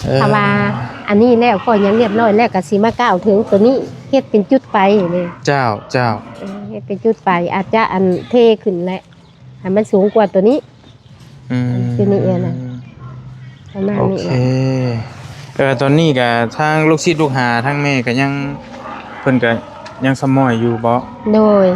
ເອີ ຖ້າວ່າອັນນີ້ແລ້ວ ກໍຍັງຮຽບຮ້ອຍແລ້ວ ກະຊິມາກ້າວເຖິງຕົວນີ້ ເຮັດເປັນຈຸດໄປນີ້ ເຈົ້າ ເຈົ້າ ເອີ ເຮັດເປັນຈຸດໄປ ອາດຈະອັນເທຂຶ້ນແຫຼະ ໃຫ້ມັນສູງກວ່າຕົວນີ້ ອືມ ຈຸດນີ້ເອີນະ ປະມານນີ້ແຫຼະ ໂອເຄ ເອີ ຕອນນີ້ກະທາງລູກສິດລູກຫາ ທາງແມ່ກະຍັງ ເພິ່ນກະຍັງສະໝອຍຢູ່ບໍ? ໂດຍ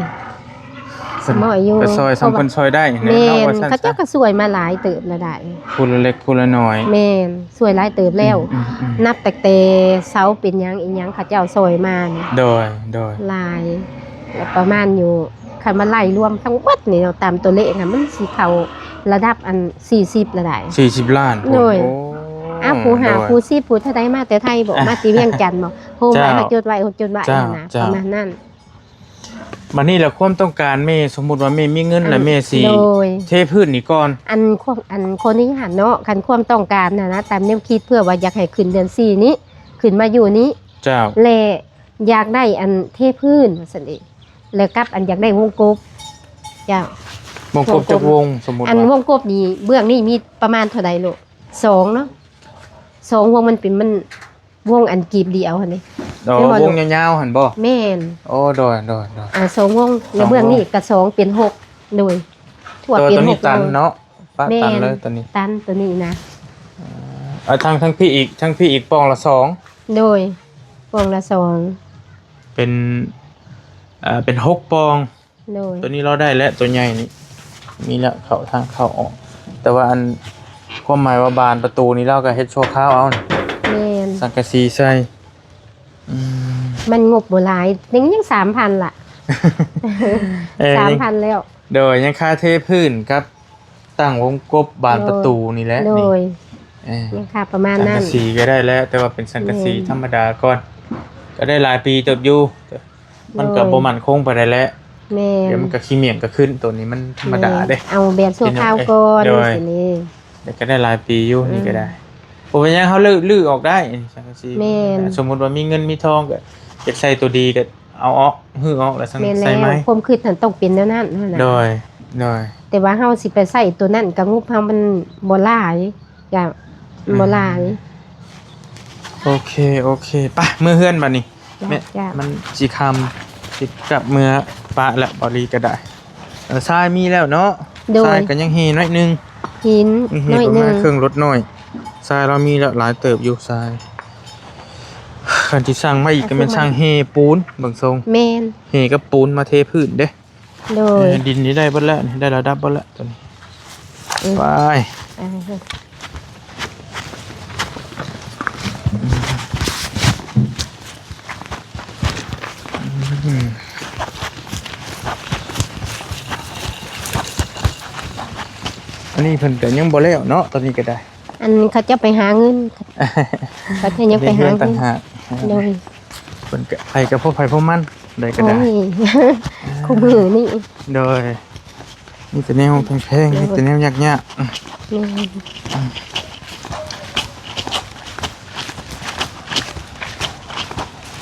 ສະໝອຍຢູ່ ໄປຊ່ອຍສ່ຳເພິ່ນຊ່ອຍໄດ້ ແມ່ນ ເນາະ ວ່າຊັ້ນ ເຂົາເຈົ້າກະຊ່ວຍມາຫຼາຍເຕີບແລ້ວໄດ໋ ຜູ້ລະເລັກຜູ້ລະນ້ອຍ ແມ່ນ ຊ່ວຍຫຼາຍເຕີບແລ້ວ ອືມໆໆ ນັບຕັ້ງແຕ່ເສົາເປັນຫຍັງອີ່ຫຍັງ ເຂົາເຈົ້າຊ່ອຍມານີ້ ໂດຍ ໂດຍ ຫຼາຍ ແລ້ວປະມານຢູ່ ຄັນວ່າໄລ່ລວມທັງເບິດນີ້ເນາະ ຕາມຕົວເລກນະ ມັນຊິເຂົ້າລະດັບອັນສີ່ສິບລະໄດ໋ ສີ່ສິບລ້ານພຸ້ນ ໂດຍ ໂອ້ ອ້າວ ຜູ້ຫ້າ ໂດຍ ຜູ້ສິບ ຜູ້ເທົ່າໃດ ມາແຕ່ໄທບໍ ມາແຕ່ວຽງຈັນບໍ ໂຮມໄວ້ ເຈົ້າ ເຮົາຈົດໄວ້ ເຮົາຈົດໄວ້ ເຈົ້າ ຫັ້ນນະ ເຈົ້າ ປະມານນັ້ນ ບັດນີ້ລະ ຄວາມຕ້ອງການແມ່ ສົມມຸດວ່າແມ່ມີເງິນລະ ອືມ ແມ່ຊິ ໂດຍ ເທພື້ນນີ້ກ່ອນ ອັນ ອັນ ຂໍອະນຸຍາດເນາະ ຄັນຄວາມຕ້ອງການຫັ້ນນະ ຕາມແນວຄິດ ເພື່ອວ່າຢາກໃຫ້ຂຶ້ນເດືອນສີ່ນີ້ ຂຶ້ນມາຢູ່ນີ້ ເຈົ້າ ແລະ ຢາກໄດ້ອັນເທພື້ນວ່າຊັ້ນເອງ ແລ້ວກັບອັນຢາກໄດ້ວົງກົບ ເຈົ້າ ວົງກົບຈັກວົງ ສົມມຸດ ອັນ ວ່າ ວົງກົບນີ້ ເບື້ອງນີ້ມີປະມານເທົ່າໃດລູກ? ສອງເນາະ ສອງວົງ ມັນເປັນ ມັນ ວົງອັນກີບດຽວຫັ້ນເດ ອໍ ແມ່ນບໍ່ລູກ? ວົງຍາວໆຫັ້ນບໍ່? ແມ່ນ ໂອ້ ໂດຍ ໂດຍ ໂດຍ ອ່າ ສອງວົງ ສອງວົງ ແລ້ວເບື້ອງນີ້ກະສອງເປັນຫົກ ໂດຍ ຖ້ວຍເປັນຫົກ ໂຕນີ້ຕັນເນາະ ປະ ແມ່ນ ຕັນເລີຍໂຕນີ້ ຕັນໂຕນີ້ນະ ເອີ ເອົາທາງ ທາງພີ້ອີກ ທາງພີ້ອີກປ່ອງລະສອງ ໂດຍ ປ່ອງລະສອງ ເປັນ ເອີ ເປັນຫົກປ່ອງ ໂດຍ ໂຕນີ້ລາວໄດ້ແລ້ວ ໂຕໃຫຍ່ນີ້ມີແລ້ວ ເຂົ້າທາງເຂົ້າອອກ ແຕ່ວ່າອັນ ຄວາມໝາຍວ່າບານປະຕູນີ້ລາວກະເຮັດຊົ່ວຄາວເອົາ ແມ່ນ ສັງກະສີໃສ່ ອືມ ມັນງົບບໍ່ຫຼາຍ ຍັງ ຍັງສາມພັນລະ ເອີ ສາມພັນແລ້ວ ໂດຍ ຍັງຄາເທພື້ນກັບ ຕັ້ງວົງກົບບານປະຕູນີ້ແຫຼະ ໂດຍ ນີ້ ເອີ ຍັງຄາປະມານນັ້ນ ສັງກະສີກະໄດ້ແລ້ວ ແຕ່ວ່າເປັນສັງກະສີ ແມ່ນ ທຳມະດາກ່ອນ ກະໄດ້ຫຼາຍປີເຕີບຢູ່ ມັນກະ ໂດຍ ບໍ່ໝັ້ນຄົງປານໃດແຫຼະ ແມ່ນ ດຽວມັນກະຂີ້ໝ້ຽງກະຂຶ້ນ ໂຕນີ້ມັນທຳມະດາເດ້ ແມ່ນ ເອົາແບບຊົ່ວຄາວກ່ອນ ໂດຍ ຈັ່ງຊີ້ນີ້ ແຕ່ກະໄດ້ຫຼາຍປີຢູ່ ອືມ ນີ້ກະໄດ້ ບໍ່ເປັນຫຍັງ ເຮົາຮື້ ຮື້ອອກໄດ້ ສັງກະສີ ແມ່ນ ສົມມຸດວ່າມີເງິນມີທອງກະ ຢາກໃສ່ໂຕດີກະ ເອົາອອກ ຮື້ອອກແລ້ວຈັ່ງໃສ່ໃໝ່ ແມ່ນແລ້ວ ຄວາມຄິດຫັ້ນຕ້ອງເປັນແນວນັ້ນຫັ້ນນະ ໂດຍ ໂດຍ ແຕ່ວ່າເຮົາຊິໄປໃຊ້ໂຕນັ້ນກະງົບເຮົາມັນບໍ່ຫຼາຍ ກະ ອືມ ບໍ່ຫຼາຍ ໂອເຄ ໂອເຄ ໄປ ເມືອເຮືອນບາດນີ້ ເຈົ້າ ແມ່ ເຈົ້າ ມັນຊິຄ່ຳ ຊິກັບເມືອປະແລ້ວ ເບົາຫຼີກະໄດ້ ເອີ ຊາຍມີແລ້ວເນາະ ໂດຍ ຊາຍກະຍັງເຮໜ້ອຍໜຶ່ງ ຫີນ ເຮປະມານໜ້ອຍໜຶ່ງ ເຄື່ອງລົດນ້ອຍ ຊາຍລາວມີແລ້ວ ຫຼາຍເຕີບຢູ່ຊາຍ ຄັນຊິສັ່ງມາອີກກະແມ່ນສັ່ງເຮປູນ ເບິ່ງຊົງ ແມ່ນ ເຮກັບປູນມາເທພື້ນເດ້ ໂດຍ ເອີ ດິນນີ້ໄດ້ເບິດແລ້ວ ໄດ້ລະດັບເບິດແລ້ວໂຕນີ້ ອືມ ໄປ ອ່າ ອືມ ອັນນີ້ເພິ່ນກະຍັງບໍ່ແລ້ວເນາະ ຕອນນີ້ກະໄດ້ ອັນເຂົາເຈົ້າໄປຫາເງິນ ເຂົາເຈົ້າຍັງໄປຫາເງິນ ເຮືອນຕ່າງຫາກ ໂດຍ ເພິ່ນກະ ໃຜກະພໍໃຜພໍມັນ ໃດກະໄດ້ ໂອ້ຍ ຄູ່ມື້ນີ້ ໂດຍ ມີແຕ່ແນວແພງໆ ໂດຍ ມີແຕ່ແນວຍາກໆ ແມ່ນ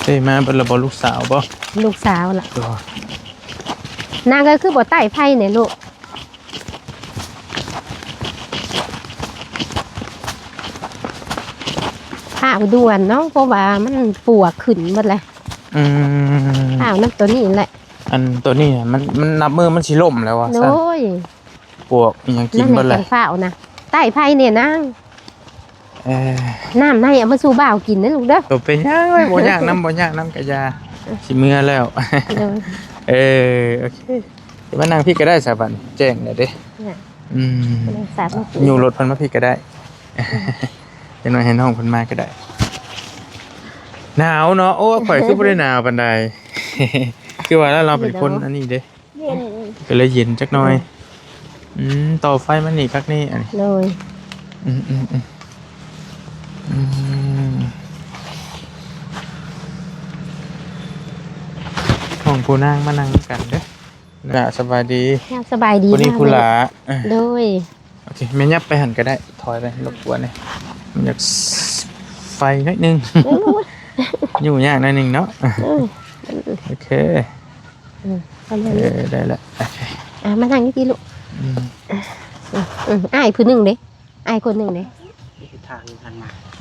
ເອີ ມາເບິດລະບໍ ລູກສາວບໍ? ລູກສາວລະ ໂດຍ ນາງເອີຍ ຄືບໍ່ໄຕ້ໄຟແດ່ລູກ? ພ້າວດ່ວນເນາະ ເພາະວ່າມັນປວກຂຶ້ນໝົດແຫຼະ ອືມ ພ້າວນຳໂຕນີ້ແຫຼະ ອັນໂຕນີ້ມັນ ມັນນັບມື້ມັນຊິລົ້ມແລ້ວວ່າຊັ້ນ ໂອ້ຍ ປວກອີ່ຫຍັງກິນໝົດແຫຼະ ນັ້ນແຫຼະ ຈັ່ງຟ້າວນະ ໄຕ້ໄຟແດ່ນາງ ເອີ ນ້ຳໃນເອົາມາສູ່ບ່າວກິນເດີລູກເດີ ບໍ່ເປັນຫຍັງ ບໍ່ຍາກນຳ ບໍ່ຍາກນຳກະຢ່າ ຊິເມືອແລ້ວ ໂດຍ ເອີ ໂອເຄ ມານັ່ງພີ້ກະໄດ້ສາ ບາດນີ້ແຈ້ງແລ້ວເດ້ ອືມ ສາທຸ ຍູ້ລົດເພິ່ນມາພີ້ກະໄດ້ ຈັກໜ້ອຍໃຫ້ນ້ອງເພິ່ນມາກະໄດ້ ໜາວເນາະ ໂອ້ ຂ້ອຍຄືບໍ່ໄດ້ໜາວປານໃດ ຄືວ່າແລ້ວ ລາວເປັນຄົນອັນນີ້ເດ້ ເຢັນ ກະເລີຍເຢັນຈັກໜ້ອຍ ອືມ ອືມ ຕໍ່ໄຟມານີ້ຄັກນີ້ ອັນນີ້ ໂດຍ ອືມ ອືມ ອືມ ອືມ ຫ້ອງຜູ້ນາງມານັ່ງນຳກັນເດີ ລະ ສະບາຍດີ ເຈົ້າ ສະບາຍດີ ຜູ້ນີ້ຜູ້ຫຼ້າ ໂດຍ ໂອເຄ ແມ່ຫຍັບໄປຫັ້ນກະໄດ້ ຖອຍໄປ ລົບກວນແດ່ ມັນຢາກໄຟໜ້ອຍໜຶ່ງ ໂອ້ຍ ຫຍຸ້ງຍາກໜ້ອຍໜຶ່ງເນາະ ເອີ ໂອເຄ ອືມ ເອີ ໄດ້ລະ ໂອເຄ ອ່າ ມານັ່ງຢູ່ພີ້ລູກ ອືມ ອືມ ອ້າຍຜູ້ໜຶ່ງເດ້ ອ້າຍຄົນໜຶ່ງເດ້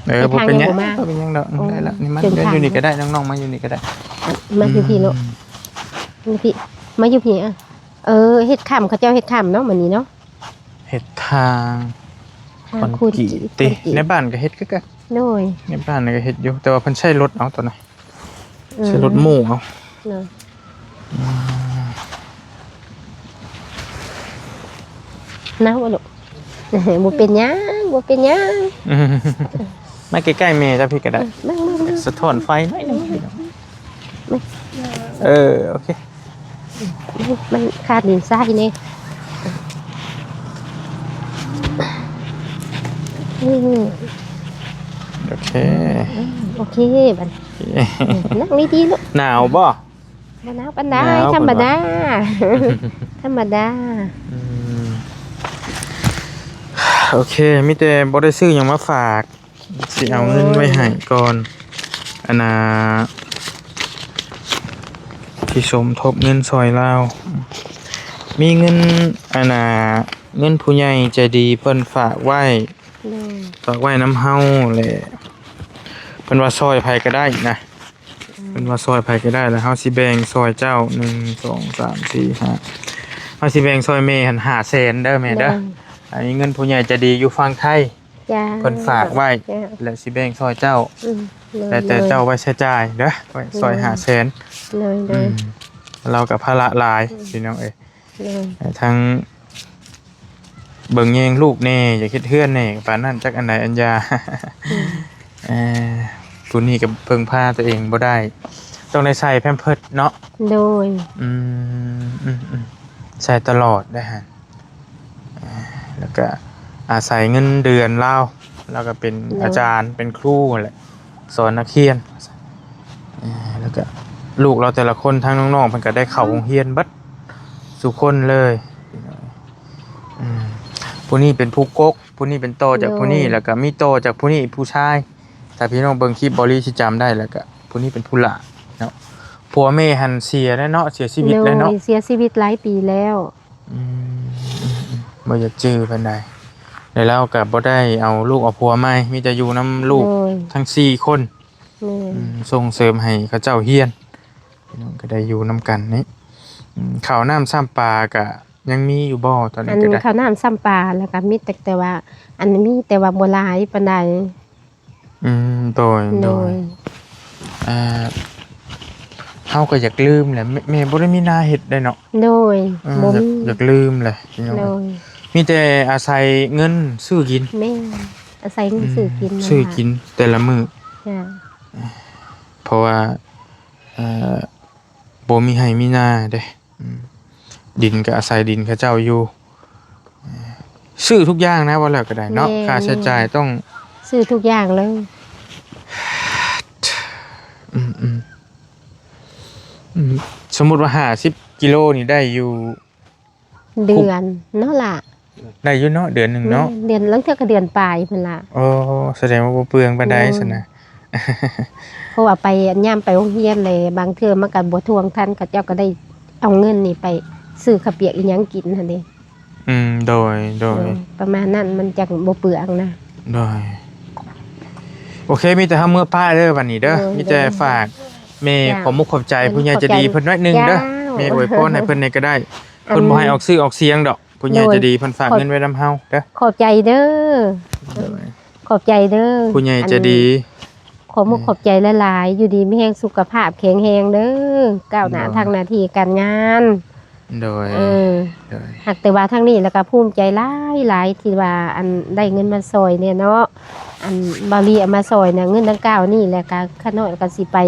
ເອີ ບໍ່ເປັນຫຍັງ ບໍ່ເປັນຫຍັງດອກ ອືມ ໄດ້ລະ ນີ້ມາ ເດີນຢູ່ນີ້ກະໄດ້ ນ້ອງໆ ມາຢູ່ນີ້ກະໄດ້ ມາຢູ່ພີ້ເນາະ ອືມ ມາຢູ່ພີ້ ມາຢູ່ພີ້ ອ່ະ ເອີ ເຮັດຄ້ຳ ເຂົາເຈົ້າເຮັດຄ້ຳເນາະ ມື້ນີ້ເນາະ ເຮັດທາງ ທາງ ຄອນກຣີດ ຄອນກຣີດ ຕິ ຄອນກຣີດ ໃນບ້ານກໍເຮັດຄືກັນ ໂດຍ ໃນບ້ານກໍເຮັດຢູ່ ແຕ່ວ່າເພິ່ນໃຊ້ລົດເອົາຕອນນັ້ນ ອືມ ໃຊ້ລົດໝູ່ເອົາ ໂດຍ ອືມ ໜາວບໍ່ລູກ? ບໍ່ເປັນຫຍັງ ບໍ່ເປັນຫຍັງ ອືມ ມາໃກ້ໆແມ່ເຈົ້າພີ້ກໍໄດ້ ເບິ່ງໆໆ ສະທ້ອນໄຟໜ້ອຍໜຶ່ງ ເອີ ໂອເຄ ມັນຄາດດິນຊາຍແດ່ ອືມ ໂອເຄ ອືມ ໂອເຄ ບັດນີ້ ນັ່ງດີໆລູກ ໜາວບໍ່? ບໍ່ໜາວປານໃດ ໜາວ ທຳມະດາ ເພິ່ນວ່າ ທຳມະດາ ອືມ ໂອເຄ ມີແຕ່ບໍ່ໄດ້ຊື້ຫຍັງມາຝາກ ຊິເອົາເງິນໄວ້ໃຫ້ກ່ອນ ໂອ້ຍ ອັນນ່າ ທີ່ສົມທົບເງິນຊ່ອຍລາວ ມີເງິນ ອັນນ່າ ເງິນຜູ້ໃຫຍ່ໃຈດີເພິ່ນຝາກໄວ້ ໂດຍ ຝາກໄວ້ນຳເຮົາແຫຼະ ເພິ່ນວ່າຊ່ອຍໃຜກໍໄດ້ນະ ອືມ ເພິ່ນວ່າຊ່ອຍໃຜກໍໄດ້ ແລ້ວເຮົາຊິແບ່ງຊ່ອຍເຈົ້າ ໜຶ່ງ ສອງ ສາມ ສີ່ ຫ້າ ເຮົາຊິແບ່ງຊ່ອຍແມ່ຫັ້ນຫ້າແສນເດີແມ່ເດີ ໂດຍ ອັນນີ້ເງິນຜູ້ໃຫຍ່ໃຈດີຢູ່ຝັ່ງໄທ ເພິ່ນຝາກໄວ້ ເຈົ້າ ແລະຊິແບ່ງຊ່ອຍເຈົ້າ ອືມ ແລ້ວແຕ່ເຈົ້າໄວ້ໃຊ້ຈ່າຍເດີ ໄວ້ຊ່ອຍຫ້າແສນ ໂດຍ ອືມ ລາວກໍພາລະຫຼາຍ ອືມ ພີ່ນ້ອງເອີຍ ໂດຍ ທັງເບິ່ງແຍງລູກແດ່ ຢາກເຮັດເຮືອນແດ່ ປານນັ້ນຈັກອັນໃດອັນຢາ ອືມ ເອີ ຜູ້ນີ້ກໍເພິ່ງພາຕົວເອງບໍ່ໄດ້ ຕ້ອງໄດ້ໃສ່ແພມເພີດເນາະ ໂດຍ ອືມ ອືມ ອືມ ໃສ່ຕະຫຼອດໄດ້ຫັ້ນ ແລ້ວກະອາໄສເງິນເດືອນລາວ ລາວກະເປັນ ໂດຍ ອາຈານ ເປັນຄູຫັ້ນແຫຼະ ສອນນັກຮຽນ ແລ້ວກະລູກລາວແຕ່ລະຄົນ ທັງນ້ອງໆ ເພິ່ນກະໄດ້ເຂົ້າໂຮງຮຽນເບິດສູ່ຄົນເລີຍ ອືມ ຜູ້ນີ້ເປັນຜູ້ກົກ ຜູ້ນີ້ເປັນຕໍ່ຈາກຜູ້ນີ້ ໂດຍ ແລ້ວກະມີຕໍ່ຈາກຜູ້ນີ້ ຜູ້ຊາຍ ຖ້າພີ່ນ້ອງເບິ່ງຄລິບ ເບົາລີຊິຈຳໄດ້ ແລ້ວກະຜູ້ນີ້ເປັນຜູ້ຫຼ້າເນາະ ຜົວແມ່ຫັ້ນເສຍແລ້ວເນາະ ເສຍຊີວິດແລ້ວເນາະ ໂດຍ ເສຍຊີວິດຫຼາຍປີແລ້ວ ອືມ ບໍ່ຢາກຈື່ປານໃດ ແລ້ວລາວກໍບໍ່ໄດ້ເອົາລູກເອົາຜົວໃໝ່ ມີແຕ່ຢູ່ນຳລູກ ໂດຍ ທັງສີ່ຄົນ ແມ່ນ ອືມ ສົ່ງເສີມໃຫ້ເຂົາເຈົ້າຮຽນ ພີ່ນ້ອງກໍໄດ້ຢູ່ນຳກັນນີ້ ອືມ ເຂົ້ານ້ຳຊ້ຳປາກໍຍັງມີຢູ່ບໍ່? ຕອນນີ້ກໍໄດ້ ອັນເຂົ້ານ້ຳຊ້ຳປາ ແລ້ວກໍມີແຕ່ ແຕ່ວ່າ ອັນ ມີແຕ່ວ່າບໍ່ຫຼາຍປານໃດ ອືມ ໂດຍ ໂດຍ ໂດຍ ອ່າ ເຮົາກໍຢາກລືມແຫຼະ ແມ່ ແມ່ບໍ່ໄດ້ມີນາເຮັດໄດ໋ເນາະ ໂດຍ ເອີ ບໍ່ມີ ຢາກ ຢາກລືມແຫຼະ ພີ່ນ້ອງ ໂດຍ ມີແຕ່ອາໄສເງິນຊື້ກິນ ແມ່ນ ອາໄສເງິນ ອືມ ຊື້ກິນ ຊື້ກິນແຕ່ລະມື້ ເຈົ້າ ເພາະວ່າ ເອີ ບໍ່ມີໄຮ່ມີນາເດ້ ອືມ ດິນກໍອາໄສດິນເຂົາເຈົ້າຢູ່ ຊື້ທຸກຢ່າງນະ ເວົ້າແລ້ວກໍໄດ້ເນາະ ແມ່ນ ຄ່າໃຊ້ຈ່າຍຕ້ອງ ຊື້ທຸກຢ່າງເລີຍ ອືມ ອືມ ອືມ ສົມມຸດວ່າຫ້າສິບກິໂລນີ້ໄດ້ຢູ່ ເດືອນເນາະຫຼ້າ ໄດ້ຢູ່ເນາະ ເດືອນໜຶ່ງເນາະ ແມ່ນ ເດືອນ ລາງເທື່ອກໍເດືອນປາຍພຸ້ນລະ ໂອ້ ສະແດງວ່າບໍ່ເປືອງປານໃດຊັ້ນນະ ເພາະວ່າໄປ ຍາມໄປໂຮງຮຽນແຫຼະ ບາງເທື່ອມັນກໍບໍ່ທວງທັນ ເຂົາເຈົ້າກໍໄດ້ເອົາເງິນນີ້ໄປຊື້ເຂົ້າປຽກອີ່ຫຍັງກິນຫັ້ນເດ້ ອືມ ໂດຍ ໂດຍ ເອີ ປະມານນັ້ນ ມັນຈັ່ງບໍ່ເປືອງນະ ໂດຍ ໂອເຄ ມີແຕ່ເຮົາເມືອປ້າເດີບັດນີ້ເດີ ໂດຍ ມີແຕ່ ໂດຍ ຝາກແມ່ ເຈົ້າ ຂອບມຸກຂອບໃຈ ອັນ ຜູ້ໃຫຍ່ໃຈດີເພິ່ນໜ້ອຍໜຶ່ງເດີ ເຈົ້າ ແມ່ອວຍພອນໃຫ້ເພິ່ນແດ່ກໍໄດ້ ອັນ ເພິ່ນບໍ່ໃຫ້ອອກຊື່ອອກສຽງດອກ ຜູ້ໃຫຍ່ໃຈດີ ໂດຍ ເພິ່ນຝາກເງິນໄວ້ນຳເຮົາເດີ ຂອບໃຈເດີ ໂດຍ ຂອບໃຈເດີ ຜູ້ໃຫຍ່ໃຈດີ ອັນ ຂອບມຸກຂອບໃຈຫຼາຍໆ ຢູ່ດີມີແຮງ ສຸຂະພາບແຂງແຮງເດີ ກ້າວໜ້າ ໂດຍ ທາງໜ້າທີ່ການງານ ໂດຍ ເອີ ໂດຍ ຫາກແຕ່ວ່າທາງນີ້ລະກະພູມໃຈຫຼາຍໆ ທີ່ວ່າ ອັນ ໄດ້ເງິນມາຊ່ອຍແດ່ເນາະ ອັນ ເບົາລີເອົາມາຊ່ອຍນະ ເງິນດັ່ງກ່າວນີ້ ລະກະຂ້ານ້ອຍກະຊິໄປ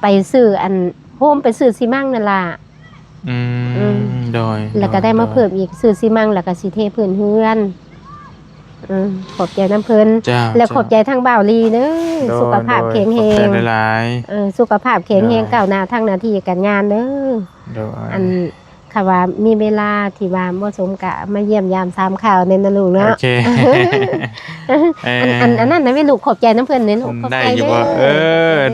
ໄປຊື້ ອັນ ໂຮມໄປຊື້ຊີມັງນັ້ນລະ ອືມ ອືມ ໂດຍ ລະກະໄດ້ມາ ໂດຍ ເພີ່ມອີກ ຊື້ຊີມັງ ລະກະຊິເທພື້ນເຮືອນ ອືມ ຂອບໃຈນຳເພິ່ນ ເຈົ້າ ລະຂອບໃຈທາງເບົາລີເດີ ໂດຍ ສຸຂະພາບແຂງແຮງ ໂດຍ ຂອບໃຈຫຼາຍໆ ເອີ ສຸຂະພາບແຂງແຮງ ໂດຍ ກ້າວໜ້າທາງໜ້າທີ່ການງານເດີ ໂດຍ ອັນ ຖ້າວ່າມີເວລາທີ່ວ່າເໝາະສົມກະມາຢ້ຽມຢາມຖາມຂ່າວແດ່ນະລູກເນາະ ໂອເຄ ອັນ ອັນ ອັນນັ້ນນະແມ່ລູກ ຂອບໃຈນຳເພິ່ນເດີລູກ ຂອບໃຈເດີ ເອີ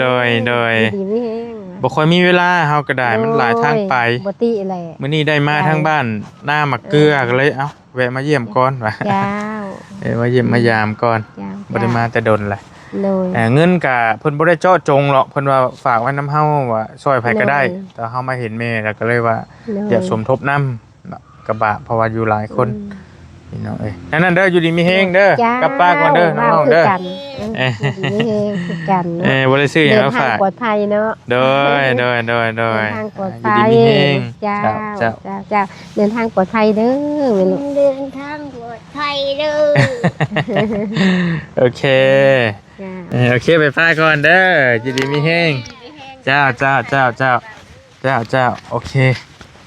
ໂດຍ ໂດຍ ຢູ່ດີມີແຮງ ບໍ່ຄ່ອຍມີເວລາ ເຮົາກໍໄດ້ ໂດຍ ມັນຫຼາຍທາງໄປ ບໍ່ຕິແຫຼະ ມື້ນີ້ໄດ້ມາ ເຈົ້າ ທາງບ້ານນາໝາກເກືອ ກໍເລີຍ ເອົ້າ ແວະມາຢ້ຽມກ່ອນວ່າ ເຈົ້າ ເອີ ມາຢ້ຽມ ອືມ ມາຢາມກ່ອນ ເຈົ້າ ບໍ່ໄດ້ມາແຕ່ດົນລະ ໂດຍ ເອີ ເງິນກະເພິ່ນບໍ່ໄດ້ເຈາະຈົງຫຼອກ ເພິ່ນວ່າຝາກໄວ້ນຳເຮົາ ວ່າຊ່ອຍໃຜກໍໄດ້ ໂດຍ ແຕ່ເຮົາມາເຫັນແມ່ແລ້ວກໍເລີຍວ່າ ໂດຍ ຢາກສົມທົບນຳເນາະ ກະບາບ ເພາະວ່າຢູ່ຫຼາຍຄົນ ອືມ ພີ່ນ້ອງເອີຍ ນັ້ນໆ ເດີ ຢູ່ດີມີແຮງເດີ ເຈົ້າ ກັບປ້າກ່ອນເດີ ນ້ອງໆ ເດີ ເວົ້າຄືກັນ ເອີ ເອີ ຢູ່ດີມີແຮງຄືກັນເນາະ ເອີ ບໍ່ໄດ້ຊື້ຫຍັງມາຝາກ ເດີນທາງປອດໄພເນາະ ໂດຍ ໂດຍ ໂດຍ ໂດຍ ເດີນທາງປອດໄພ ຢູ່ດີມີແຮງ ເຈົ້າ ເຈົ້າ ເຈົ້າ ເຈົ້າ ເດີນທາງປອດໄພເດີ ແມ່ລູກ ເດີນທາງປອດໄພເດີ ໂອເຄ ເຈົ້າ ເອີ ໂອເຄ ໄປປ້າກ່ອນເດີ ຢູ່ດີມີແຮງ ເຈົ້າ ເຈົ້າ ເຈົ້າ ເຈົ້າ ເຈົ້າ ເຈົ້າ ໂອເຄ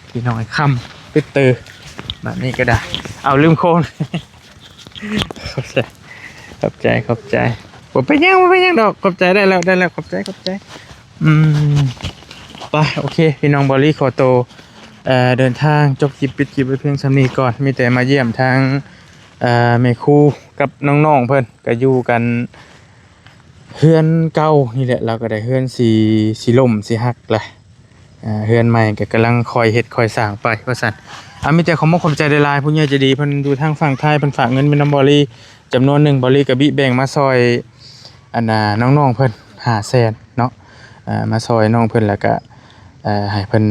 ພີ່ນ້ອງ ຄ່ຳຕຶດຕື່ ບາດນີ້ກໍໄດ້ ເອົາ ລືມໂຄນ ຂອບໃຈ ຂອບໃຈ ຂອບໃຈ ບໍ່ເປັນຫຍັງ ບໍ່ເປັນຫຍັງດອກ ຂອບໃຈ ໄດ້ແລ້ວ ໄດ້ແລ້ວ ຂອບໃຈ ຂອບໃຈ ອືມ ໄປ ໂອເຄ ພີ່ນ້ອງ ບອລລີຂໍໂຕ ເອີ ເດີນທາງ ຈົບຄລິບ ປິດຄລິບໄວ້ພຽງສ່ຳນີ້ກ່ອນ ມີແຕ່ມາຢ້ຽມທາງ ເອີ ແມ່ຄູກັບນ້ອງໆ ເພິ່ນ ກໍຢູ່ກັນ ເຮືອນເກົ່ານີ້ແຫຼະ ລາວກໍໄດ້ເຮືອນຊິ ຊິລົ້ມຊິຫັກແຫຼະ ເຮືອນໃໝ່ກໍກຳລັງຄ່ອຍເຮັດຄ່ອຍສ້າງໄປວ່າຊັ້ນ. ອາ ມີແຕ່ຂອບມຸກຂອບໃຈຫຼາຍໆ ຜູ້ໃຫຍ່ໃຈດີເພິ່ນຢູ່ທາງຝັ່ງໄທ ເພິ່ນຝາກເງິນມານຳບອລລີຈຳນວນໜຶ່ງ ບອລລີກໍບິແບ່ງມາຊ່ອຍ ອັນນ່າ ນ້ອງໆ ເພິ່ນຫ້າແສນເນາະ ເອີ ມາຊ່ອຍນ້ອງເພິ່ນ ແລ້ວກໍ ເອີ ໃຫ້ເພິ່ນ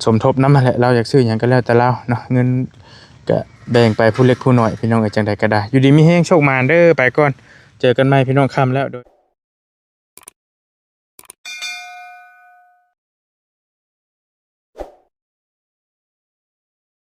ສົມທົບນຳຫັ້ນແຫຼະ ລາວຢາກຊື້ຫຍັງກໍແລ້ວແຕ່ລາວເນາະ ເງິນກໍແບ່ງໄປຜູ້ເລັກຜູ້ນ້ອຍ ພີ່ນ້ອງເອີຍ ຈັ່ງໃດກໍໄດ້ ຢູ່ດີມີແຮງ ໂຊກໝານເດີ ໄປກ່ອນ ເຈີກັນໃໝ່ ພີ່ນ້ອງ ຄ່ຳແລ້ວ ໂດຍ.